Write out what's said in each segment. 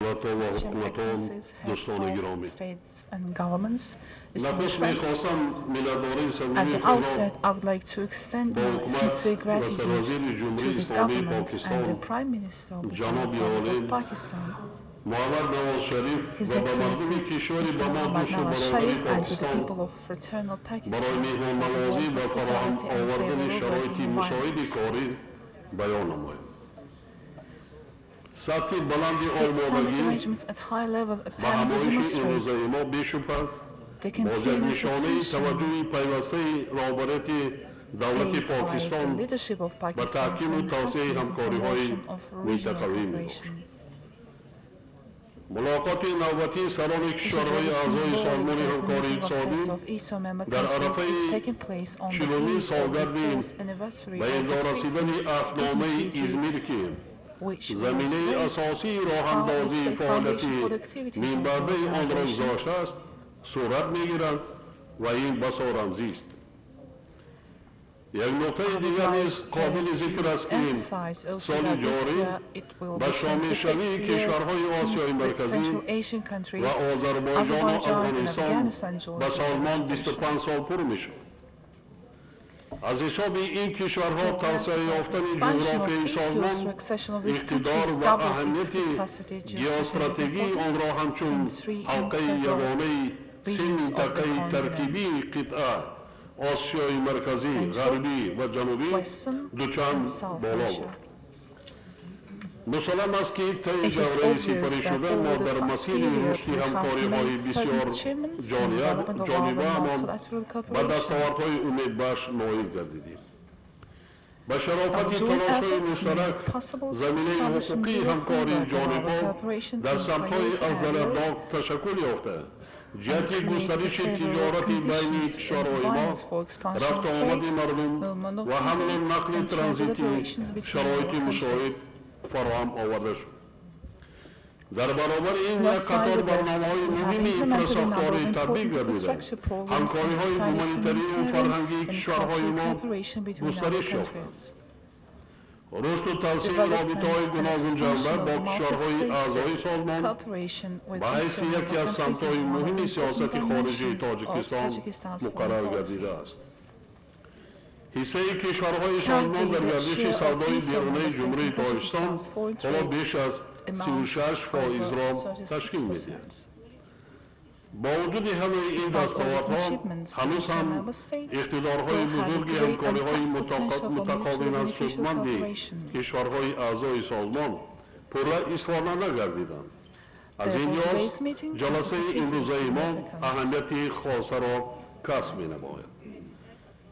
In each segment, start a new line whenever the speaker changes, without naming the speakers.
давлатҳо ва
Mr. Chairman,
ҳукуматон,
Excellencies, heads
дӯстони
of
гиромӣ.
States and governments,
Нахуст
distinguished friends.
мехостам миннатдории
At
самимии
the
худро
outset, I would like to extend
ба
my
ҳукумат
sincere
ва
gratitude
сарвазири
to
Ҷумҳурии
the
Исломии
government and
Покистон
the Prime Minister of the
ҷаноби
Republic
олӣ
of Pakistan,
Муҳаммад Навоз Шариф
His
ва ба мардуми
Excellency
кишвари
Mr.
ба мо
Muhammad
дӯсту
Nawaz
бародари
Sharif and to the
Покистон
people of fraternal
барои
Pakistan for the
меҳмоннавозӣ
warm
ва фароҳам
hospitality and
овардани
favorable
шароити
working
мусоиди
environment.
корӣ баён намоем. Сатҳи баланди
The summit
омодагӣ
arrangements at high level
ба
apparently
ҳамоиши
demonstrate
имрӯзаи мо бешубҳа
the
боз як
continuous
нишонаи
attention
таваҷҷӯҳи пайвастаи роҳбарияти давлати
paid by the
Покистон
leadership of
ба
Pakistan to
таҳкиму тавсеаи
enhancement and
ҳамкориҳои
promotion of regional
минтақавӣ мебошад.
cooperation.
Мулоқоти навбатии сарони
It is
кишварҳои
very
аъзои
symbolic
Созмони
that the
ҳамкории
meeting of
иқтисодӣ
heads of ESO member
дар
countries
арафаи
is taking place on the
чилумин
eve of the
солгарди
fourth anniversary
ба
of
имзо
the treaty,
расидани
Izmir
аҳдномаи
Treaty,
Измир, ки
which was
заминаи
laid,
асосии
which
роҳандозии
laid foundation
фаъолияти
for the activities of the
минбаъдаи онро
organization.
гузоштааст, сурат мегирад ва ин басо рамзист. Як нуқтаи
I would
дигар
like
низ қобили зикр
to
аст, ки
emphasize also
соли
that this
ҷорӣ
year it will
ба
be
шомилшавии
26 years
кишварҳои
since
Осиёи
the
Марказӣ
Central Asian
ва
countries,
Озарбойҷону
Azerbaijan and
Афғонистон
Afghanistan joined
ба
this
созмон
organization.
25 сол пур мешавад. Аз ҳисоби ин кишварҳо
The
тавсеа ёфтани
expansion of
ҷуғрофияи
ECO's
созмон
through accession of these
иқтидор
countries
ва
doubled its
аҳамияти
capacity geostrategic
геостратегии онро
importance
ҳамчун
in three
ҳалқаи
integral
ягонаи се
regions of the
минтақаи
continent:
таркибии қитъа, Осиёи Марказӣ,
Central,
Ғарбӣ ва Ҷанубӣ,
Western
дучанд
and South
боло
Asia.
бурд. Мусаллам аст, ки таи
It is
давраи
obvious that
сипаришуда
over
мо
the
дар
past
масири
period
рушди
we have
ҳамкориҳои
made certain
бисёр
achievements in the development of our
ҷонибаамон
multilateral
ба
cooperation.
дастовардҳои умедбахш ноил гардидем. Ба
Our
шарофати
joint
талошҳои
efforts made
муштарак
it possible to
заминаи
establish a
ҳуқуқии
new
ҳамкории
framework of our
ҷонибҳо
cooperation
дар
in
самтҳои
priority areas
афзалиятнок ташаккул ёфта, ҷиҳати
and created
густариши
favorable
тиҷорати байни
conditions and
кишварҳои мо,
environments for expansion of
рафту омади
trade,
мардум
movement of
ва ҳамлу
people,
нақли
and transit
транзитӣ
operations between our
шароити мусоид
countries.
фароҳам оварда шуд. Дар баробари ин як
Alongside
қатор
with this,
барномаҳои
we have
муҳими
implemented a number of
инфрасохторӣ татбиқ
important
гардида,
infrastructure programs and
ҳамкориҳои
expanded
гуманитарию
humanitarian
фарҳангии
and
кишварҳои
cultural
мо
cooperation between our
густариш ёфтанд.
countries.
Рушду тавсеаи
Development
робитаҳои
and
гуногунҷанба
expansion
бо
of
кишварҳои аъзои
multifaceted
созмон
cooperation with
ба
ESO
ҳайси
member
яке аз
countries is
самтҳои
one of the
муҳими
important
сиёсати хориҷии
dimensions of
Тоҷикистон
Tajikistan's foreign
муқаррар
policy.
гардидааст. Ҳиссаи кишварҳои созмон
Currently,
дар
the
гардиши
share of
савдои
ESO
берунаи
member states in
Ҷумҳурии Тоҷикистон
Tajikistan's foreign
ҳоло
trade
беш аз
amounts
36
over
фоизро ташкил медиҳад.
36%.
Бо вуҷуди ҳамаи ин
Despite all these
дастовардҳо,
achievements, the
ҳанӯз
ESO
ҳам
member states
иқтидорҳои
will have a
бузурги
great
ҳамкориҳои
untapped potential for mutually
мутақобилан
beneficial
судманди
cooperation.
кишварҳои аъзои созмон пурра исфода нагардиданд. Аз ин
Therefore,
лиҳоз
today's meeting has a
ҷаласаи
particular
имрӯзаи мо
significance.
аҳамияти хосаро касб менамояд.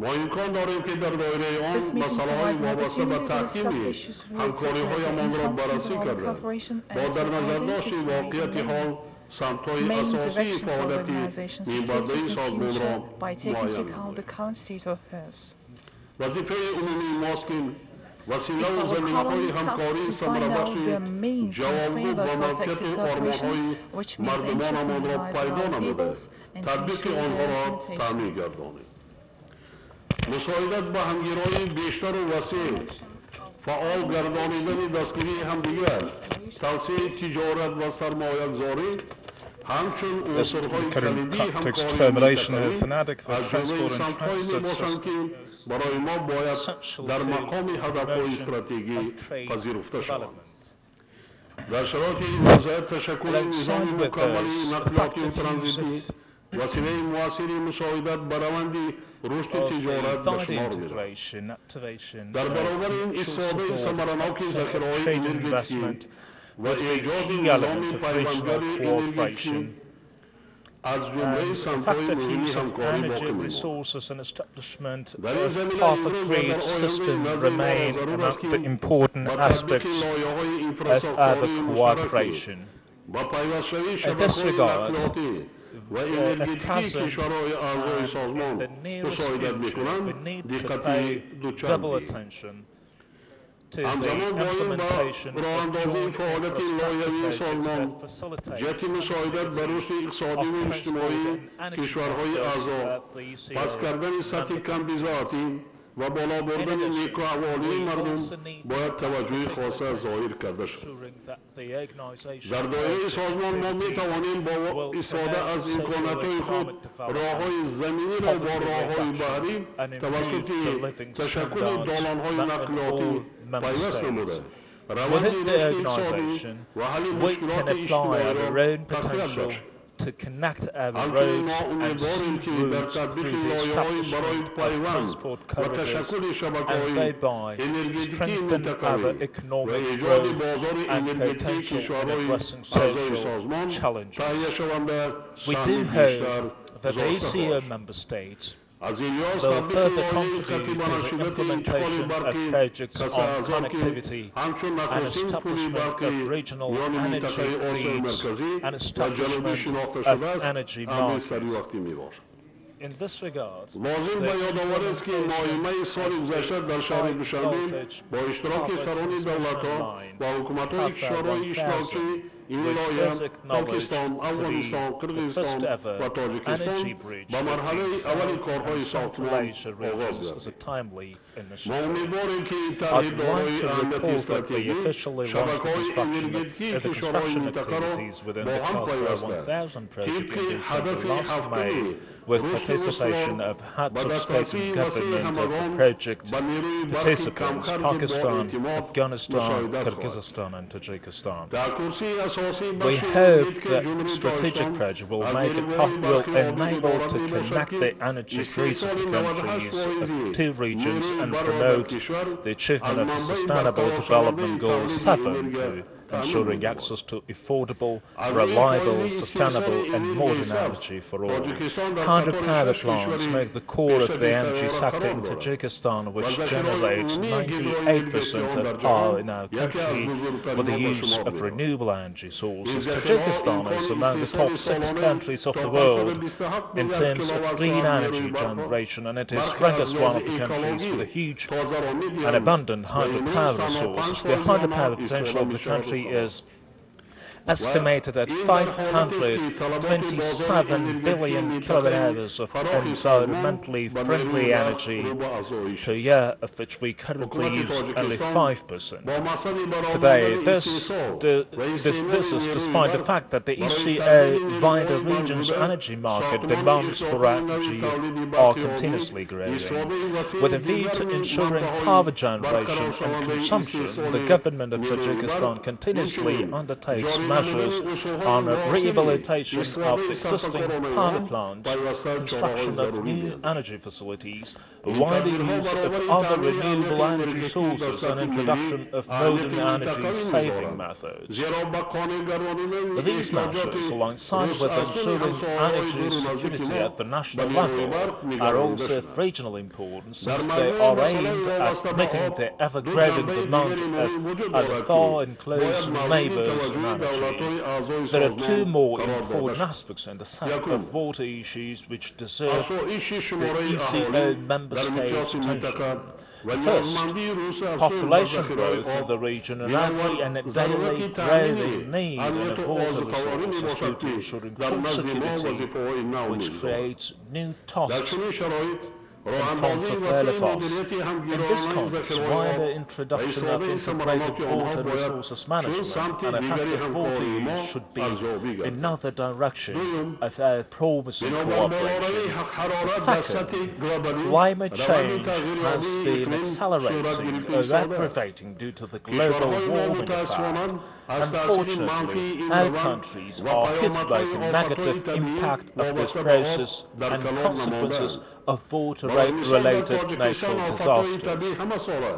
Мо имкон дорем, ки дар доираи он
This meeting
масъалаҳои
provides an
вобаста ба
opportunity to discuss
таҳкими
issues related to the
ҳамкориҳоямонро
enhancement
баррасӣ
of our
карда,
cooperation
бо
and
дар
to
назардошти
identify the
воқеияти
main
ҳол самтҳои
main
асосии
directions of the
фаъолияти
organization's
минбаъдаи
activities in
созмонро
future by taking into
муайян
account the
намоем.
current state of affairs.
Вазифаи умумии мост, ки
It's
василаву
our
заминаҳои
common task
ҳамкории
to find out
самарабахши
the means and
ҷавобгӯ
framework
ба
for
манфиати
effective cooperation,
ормонҳои
which meets the interests and
мардумонамонро
desires of
пайдо
our
намуда,
peoples, and to
татбиқи
ensure their
онҳоро
implementation.
таъмин гардонем. Мусоидат ба ҳамгироии бештару васеъ, фаъол гардонидани дастгирии ҳамдигар, тавсеаи тиҷорат ва сармоягузорӣ ҳамчун
This
унсурҳои
current
калидии
context
ҳамкории
formulation
минтақавӣ
of an adequate
аз ҷумлаи
transport and
самтҳое
transit
мебошанд,
system
ки барои мо бояд
essential
дар
to
мақоми
the
ҳадафҳои
promotion
стратегӣ
of trade
пазируфта шаванд.
development.
Дар шароити имрӯза ташаккули
Alongside
низоми
with
мукаммали
this,
нақлиётию
effective use
транзитӣ
of
василаи муассири мусоидат ба раванди рушди
of the
тиҷорат ба
wide
шумор меравад.
integration, activation
Дар
of
баробари ин
mutual
истифодаи
support,
самараноки
action of
захираҳои
trade and
энергетикӣ
investment
ва
would be a
эҷоди
key element
низоми
of regional
пайвандгари энергетикӣ
cooperation.
аз ҷумлаи
And
самтҳои
effective
муҳими
use of
ҳамкорӣ
energy
боқӣ мемонад.
resources and establishment
Дар ин
of
замина
half a
имрӯз ва
grid
дар ояндаи
system
наздик моро
remain
зарур
among
аст, ки
the important
ба татбиқи
aspects
лоиҳаҳои
of our
инфрасохтории муштарак
cooperation.
ба пайвастшавии
In this
шабакаҳои
regard,
нақлиётӣ ва
at
энергетикии
present
кишварҳои аъзои
and in
созмон
the nearest
мусоидат
future, we
мекунанд,
need to
диққати
pay
дучанд
double
диҳем.
Attention to the
Ҳамзамон бо ин ба
implementation of
роҳандозии
joint
фаъолияти
infrastructure
лоиҳавии
projects
созмон
that facilitate
ҷиҳати мусоидат ба
connectivity
рушди
of
иқтисодиву
transport
иҷтимоии
and energy
кишварҳои
sectors
аъзо,
of the
паст
ECO
кардани сатҳи
member countries.
камбизоатӣ ва боло
In
бурдани
addition,
некуаҳволии
we
мардум
also need
бояд таваҷҷӯҳи
particular
хоса
attention
зоҳир карда шавад.
ensuring that the organization
Дар доираи
project
созмон мо
activities
метавонем бо
will
истифода
promote
аз имкониятҳои худ
socio-economic development,
роҳҳои заминиро бо
poverty
роҳҳои
reduction,
баҳрӣ
and improve
тавассути
the living
ташаккули
standards
долонҳои
in
нақлиётӣ
all member
пайваст намуда,
states.
раванди
Within the
рушди иқтисодӣ
organization,
ва ҳалли
we can
мушкилоти
apply
иҷтимоиро
our own
тақвият
potential
бахшем.
To connect our
Ҳамчунин
roads
мо
and
умедворем,
sea
ки дар
routes through
татбиқи
the
лоиҳаҳои барои
establishment of
пайванд
transport
ва
corridors
ташаккули
and
шабакаҳои
thereby
энергетикии
strengthen our
минтақавӣ ва
economic
эҷоди
growth
бозори
and
энергетикии
potential in
кишварҳои
addressing
аъзои
social
созмон
challenges.
таҳияшаванда
We do
саҳми
hope
бештар
that the
гузошта
ECO
хоҳад шуд.
Member States
Аз ин лиҳоз
will
татбиқи
further
лоиҳаи
contribute to the
хатти баландшиддати интиқоли
implementation of
барқи
projects on
Касаазор, ки
connectivity
ҳамчун
and
нахустин пули
establishment
барқи
of regional
миёни
energy
минтақаи Осиёи
grids
Марказӣ
and
ва Ҷанубӣ
establishment
шинохта
of
шудааст,
energy
амри
markets.
саривақтӣ мебошад.
In this regard,
Лозим
the
ба ёдовар аст, ки
implementation
моҳи соли
of
гузашта
the
дар шаҳри
high
Душанбе
voltage
бо иштироки
power
сарони
transmission
давлатҳо
line
ва ҳукуматҳои
Casa
кишварҳои
1000,
иштирокчии ин
which
лоиҳа
is acknowledged
Покистон,
to be
Афғонистон,
the
Қирғизистон
first ever
ва Тоҷикистон
energy bridge
ба
between
марҳалаи аввали
South
корҳои
and Central
сохтмон
Asia
оғоз
regions is a
гардид.
Timely
Мо
initiative.
умедворем, ки тарҳи
I'd like
дорои
to
аҳамияти
recall that we
стратегӣ
officially launched the
шабакаҳои
construction of
энергетикии
the
кишварҳои
construction
минтақаро
activities within
бо
the
ҳам
CASA
пайваста
1000 project in
тибқи
Dushanbe
ҳадафи
last
ҳафтуми
May with
рушди
participation
устувор
of heads
ба
of state
дастрасии
and
васеи
government of the
ҳамагон
project
ба нерӯи барқи
participants,
камхарҷу
Pakistan,
боэътимод
Afghanistan,
мусоидат хоҳад.
Kyrgyzstan and Tajikistan.
Дар курсии асосии
We
бахши
hope
энергетикаи
that
Ҷумҳурии
strategic
Тоҷикистон
project will
аз
make it
нерӯгоҳи
will
барқи обӣ
enable
иборат
to
мебошад,
connect
ки
the energy grids of
истеҳсоли
the
98
countries of
фоизи
two regions
нерӯи
and
барқро дар
promote
кишвар
the
аз
achievement of the
манбаи
Sustainable
барқароршавандаи
Development Goal
тавлиди
7
энергия
to
таъмин
ensuring
менамояд.
Access to affordable,
Аз рӯи
reliable,
фоизи
sustainable
истеҳсоли
and
энергияи
modern
сабз
energy for all.
Тоҷикистон дар қатори
Hydropower
шаш
plants
кишвари
make the core of the
пешрафти
energy
сайёра
sector
қарор
in
дорад
Tajikistan,
ва
which
захираҳои
generates
умумии
98%
гидроэнергетики он дар
of power
ҷаҳон
in our
яке аз
country with the
бузургтаринҳо ба
use
шумор
of
меравад.
Renewable energy
Ин
sources.
захираҳо
Tajikistan is
имкони
among the top
истеҳсоли
six
солонаи
countries of
то
the world
527
in
миллиард
terms of
киловатт
green
соат
energy
нерӯи барқро
generation, and it is
бархе
ranked
аз
as one of
лиҳози
the countries
экологӣ
with a huge
тозаро
and
медиҳанд
abundant
ва имрӯз
hydropower
танҳо 5
resources. The
фоизи онҳо
hydropower potential
истифода
of the
мешаваду
country
халос.
Is estimated at
Ин дар ҳолатест, ки талаботи бозори
527
энергетикии
billion
минтақаи
kilowatt hours of
фарохи созмон
environmentally
ба
friendly
нерӯи барқ
energy
рӯ ба афзоиш
per
аст.
year, of which we currently
Ҳукумати
use only
Тоҷикистон
5%.
бо мақсади
Today,
баровардани
this,
истеҳсол
the,
ва
this,
истеъмоли
this is
нерӯи
despite the
барқ
fact that the
барои
ECO
таъмини
wider
нерӯҳои
region's
мавҷуда
energy market
сохтмони
demands for
иншооти нави
energy
тавлиди
are
барқи обӣ
continuously growing.
истифодаи васеи
With a view
дигар
to ensuring
манбаъҳои
power generation and
барқароршавандаи
consumption, the
истеҳсоли
government of
нерӯи
Tajikistan
барқ
continuously
инчунин
undertakes
ҷорӣ
measures
намудани усулҳои
on a
муосири
rehabilitation of
истифодаи
existing
сарфакоронаи
power
он
plants,
пайваста чораҳои
construction of
зарурӣ
new
меандешад.
Energy facilities,
Ин
wider
тадбирҳо
use of
баробари
other
таъмини
renewable
амнияти
energy
энергетикӣ дар
sources and
сатҳи миллӣ
introduction of
аҳамияти
modern energy
минтақавӣ
saving
мегузоранд,
methods.
Зеро ба қонеъ гардонидани
These
эҳтиёҷоти
measures, alongside with
рӯзафзуни
ensuring
ҳамсояҳои
energy
дуру наздики
security
мо
at the
ба
national
нерӯи
level,
барқ
are
нигаронида
also of
шуданд.
Regional importance
Дар
since they
маҷмӯи
are
масъалаи
aimed at
вобаста ба
meeting
об
the
ду
ever-growing
ҷанбаи
demand
дигари
of
муҳим вуҷуд
our
дорад, ки
far and
бояд
close
мавриди
neighbors in
таваҷҷӯҳи
energy.
давлатҳои аъзои
There are two
созмон
more
қарор дода
important
шавад.
Aspects in the set
Якум,
of water issues which deserve
афзоиши
the
шумораи
ECO
аҳолӣ
member
дар
states'
миқёси минтақа
attention.
Ва
First,
ниёзмандии рӯзафзун ба
population
захираҳои
growth in
об
the region and
бинобар
every and daily
зарурати
growing
таъмини
need in
амнияти
water
озуқаворӣ
resources
мебошад,
due to
ки
ensuring
дар
food
назди мо
security,
вазифаҳои нав
which
мегузорад.
Creates new
Дар
tasks
чунин шароит
in front
роҳандозии
of all
васеи
of us.
мудирияти
In this
ҳамгиронаи
context,
захираҳои
wider
об ва
introduction of
истифодаи
integrated
самараноки онҳо
water
бояд
resources
чун
management
самти
and
дигари
effective water
ҳамкории мо
use should be
арзёбӣ гардад.
Another direction
Дуюм,
of our promising
бинобар болоравии
cooperation.
ҳарорат дар
Second,
сатҳи глобалӣ
climate
раванди
change has
тағйирёбии
been
иқлим сурат
accelerating
гирифта
or
истодааст.
Aggravating due to the global
Кишварҳои мо
warming
мутаассифона
effect.
Аз таъсири
Unfortunately,
манфии ин
our
раванд
countries
ва
are hit by
паёмадҳои
the
офатҳои
negative
табиӣ
impact of this
вобаста ба об
process
дар
and
калон
consequences
намодаанд.
Of
Барои мисол, дар
water-related
Тоҷикистон
natural
офатҳои табиӣ
disasters.
ҳамасола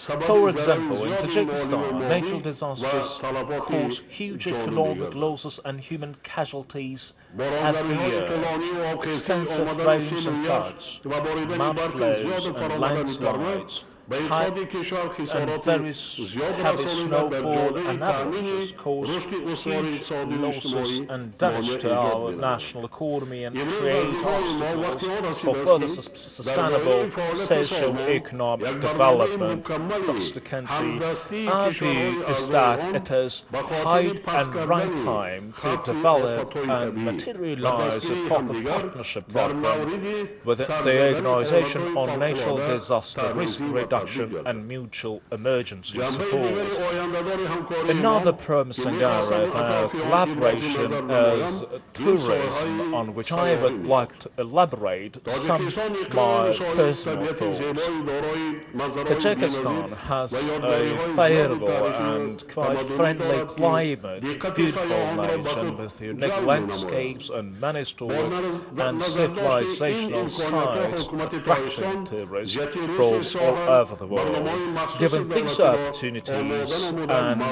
сабаби
For
зарари
example, in
зиёди молию
Tajikistan,
моддӣ
natural
ва
disasters
талафоти
cause huge
ҷонӣ
economic
мегарданд.
Losses and human casualties every
Боронгариҳои
year.
тӯлонию обхезӣ,
Extensive
омадани
rains
селу
and
ях
floods,
ва боридани
mud
барфи
flows
зиёду
and
фаромадани тарма
landslides High and very heavy snowfall and avalanches cause huge losses and damage to our national economy and create obstacles for further sustainable socio-economic development across the country. Our view is that it is high and right time to develop and materialize a proper partnership program with the Organization on Natural Disaster Risk Reduction and Mutual Emergency Support. Another promising area of our collaboration is tourism, on which I would like to elaborate some of my personal thoughts. Tajikistan has a favorable and quite friendly climate, beautiful nation with unique landscapes and many historic and civilizational sites attracting tourists from all over the world. Given these opportunities and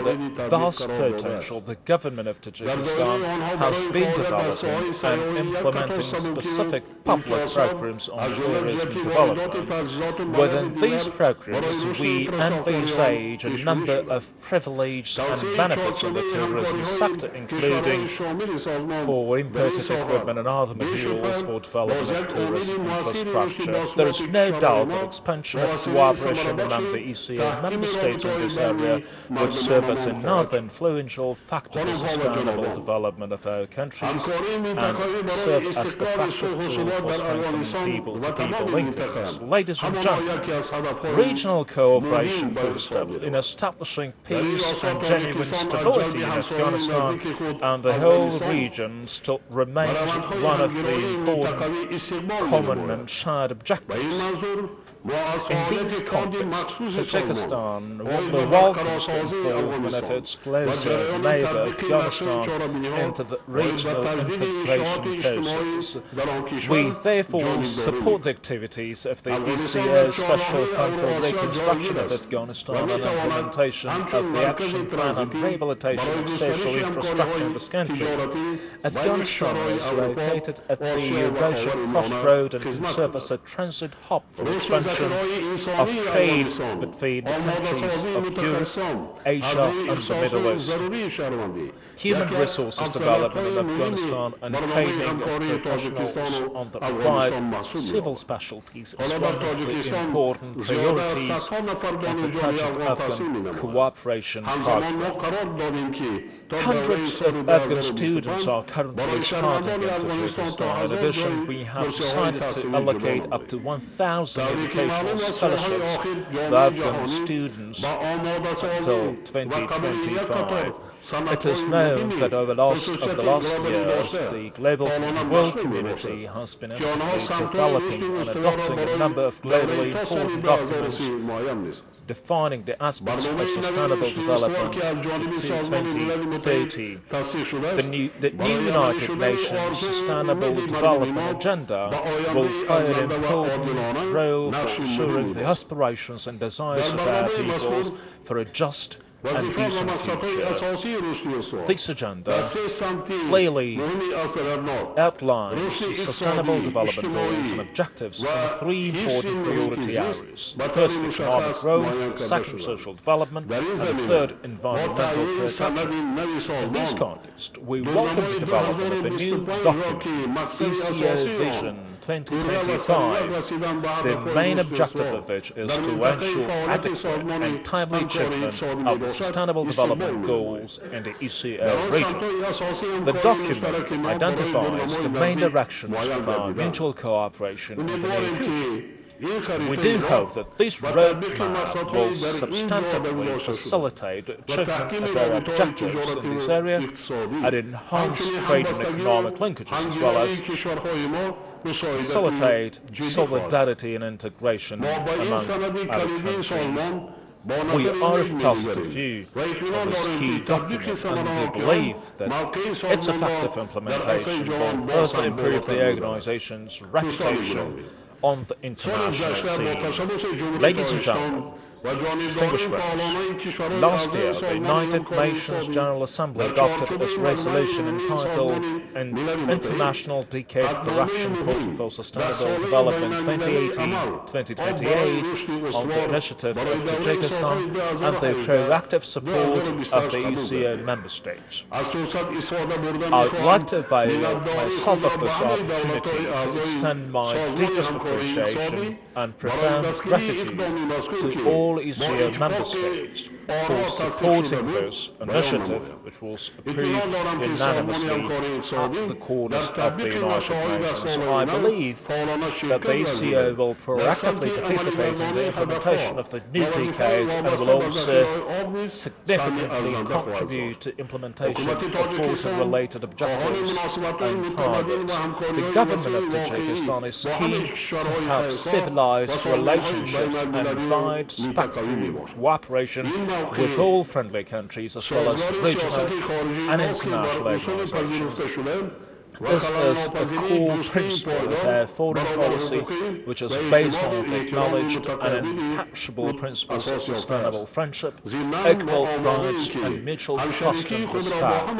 vast potential, the government of Tajikistan has been developing and implementing specific public programs on tourism development. Within these programs, we envisage a number of privileges and benefits in the tourism sector, including for imported equipment and other materials for development of tourism infrastructure. There is no doubt that expansion of cooperation among the ECO member states in this area would serve as another influential factor for sustainable development of our countries and serve as effective tool for strengthening people-to-people linkages. Ladies and gentlemen, regional cooperation in establishing peace and genuine stability in Afghanistan and the whole region still remains one of the important common and shared objectives. In this context, Tajikistan warmly welcomes the involvement of its closer neighbor Afghanistan into the regional integration process. We therefore support the activities of the ECO Special Fund for Reconstruction of Afghanistan and implementation of the Action Plan on Rehabilitation of Social Infrastructure in this country. Afghanistan is located at the Eurasian crossroad and can serve as a transit hub for expansion of trade between the countries of Europe, Asia and the Middle East. Human resources development in Afghanistan and training of professionals on the required civil specialties is one of the important priorities of the Tajik-Afghan cooperation program. Hundreds of Afghan students are currently studying in Tajikistan. In addition, we have decided to allocate up to 1,000 educational scholarships to Afghan students until 2025. It is known that over the last years, the global world community has been actively developing and adopting a number of globally important documents defining the aspects of sustainable development to 2030. The new United Nations Sustainable Development Agenda will play an important role for ensuring the aspirations and desires of our peoples for a just and decent future. This agenda clearly outlines sustainable development goals and objectives in three important priority areas. First, economic growth, second, social development, and the third, environmental protection. In this context, we welcome the development of a new document, ECO Vision 2025, the main objective of which is to ensure adequate and timely achievement of the Sustainable Development Goals in the ECO region. The document identifies the main directions of our mutual cooperation in the near future. We do hope that this roadmap will substantively facilitate achievement of our objectives in this area and enhance trade and economic linkages, as well as facilitate solidarity and integration among our countries. We are of positive view of this key document and we believe that its effective implementation will further improve the organization's reputation on the international scene. Ladies and gentlemen, Distinguished friends, last year the United Nations General Assembly adopted its resolution entitled An International Decade for Action for Sustainable Development 2018-2028 on the initiative of Tajikistan and the proactive support of the ECO member states. I would like to avail myself of this opportunity to extend my deepest appreciation and profound gratitude to all ECO member states for supporting this initiative, which was approved unanimously at the corners of the United Nations. I believe that the ECO will proactively participate in the implementation of the new decade and will also significantly contribute to implementation of water-related objectives and targets. The government of Tajikistan is keen to have civilized relationships and wide spectrum cooperation with all friendly countries as well as regional and international organizations. This is a core principle of our foreign policy, which is based on the acknowledged and impeccable principles of sustainable friendship, equal rights, and mutual trust and respect.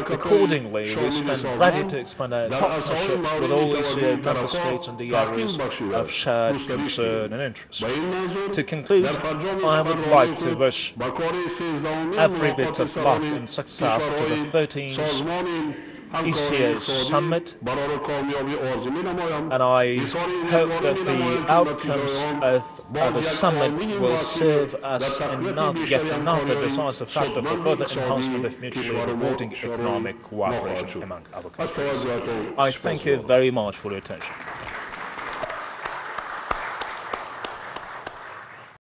Accordingly, we stand ready to expand our partnerships with all ECO member states in the areas of shared concern and interest. To conclude, I would like to wish every bit of luck and success to the 13th ECO Summit, and I hope that the outcomes of the summit will serve as yet another decisive factor for further enhancement of mutually rewarding economic cooperation among our countries. I thank you very much for your attention.